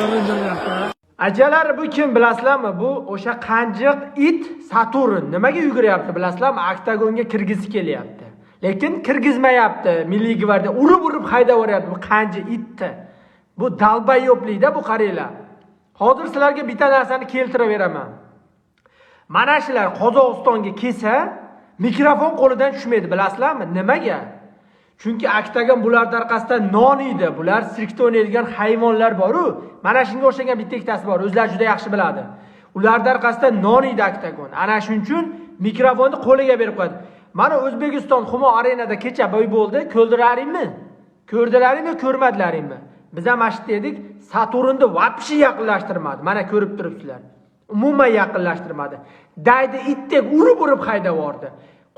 Saturn. Ajalar, bu kim bilasizlarmi? Bu o'sha qanjiq it Saturn. Nimaga yuguryapti bilasizlarmi? Oktagonga kirgisi kelyapti. Lekin kirgizmayapti. Milliy gvardiya urib-urib haydab yuboryapti bu qanji itni. Bu долбоёб likda bu, qaranglar. Hozir sizlarga bitta narsani keltirib beraman. Mana shular Qozog'istonga kelsa, mikrofon qo'lidan tushmaydi, bilasizlarmi? Nimaga? Chunki oktagon bularning orqasidan non yeydi. Bular sirkda o'ynaydigan hayvonlar bor-u. Mana shunga o'xshagan bitta ikkitasi bor, o'zlari juda yaxshi biladi. Ularning orqasidan non yeydi oktagon. Ana shuning uchun mikrofonni qo'liga berib qo'yadi. Mana O'zbekiston Humo Arenada kecha бой bo'ldi, ko'rdilaringmi? Ko'rdilaringmi, ko'rmadilaringmi? Biz ham mana shu dedik, Saturnni вообще yaqinlashtirmadi. Mana ko'rib turibsizlar. Umuman yaqinlashtirmadi. Daydi itdek urib-urib haydab yubordi.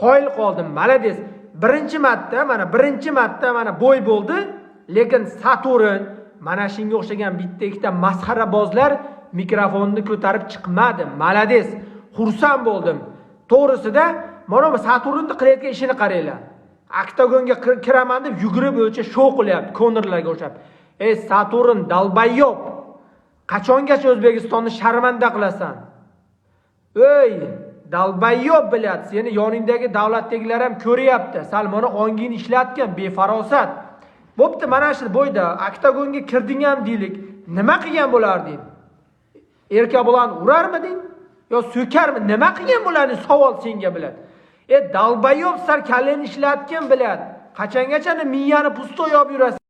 Qoyil qoldim, молодец. Birinchi marta, mana birinchi marta mana бой bo'ldi, lekin Saturn, mana shunga o'xshagan bitta ikkita masxarabozlar mikrofonni ko'tarib chiqmadi. Молодец. Xursand bo'ldim. To'g'risida, mana bu Saturnni qilayotgan ishini qaranglar. Oktagonga kiraman deb yugurib o'cha shou qilyapti, Konorlarga o'xshab. Ey Saturn, долбоёб. Qachongacha O'zbekistonni sharmanda qilasan? Ey, долбоёб, блядь, seni yoningdagi davlatdagilar ham ko'ryapti. Sal mana ongingni ishlatgan, befarosat. Bo'pti, mana shu бой da oktagonga kirding ham deylik. Nima qilgan bo'larding? Erkabulan urarmiding? Yo so'karmi? Nima qilgan bo'larding? Savol senga, блядь. E, долбоёб, sal kallangni ishlatgin, блядь. Qachongacha miyani пустой olib yurasan?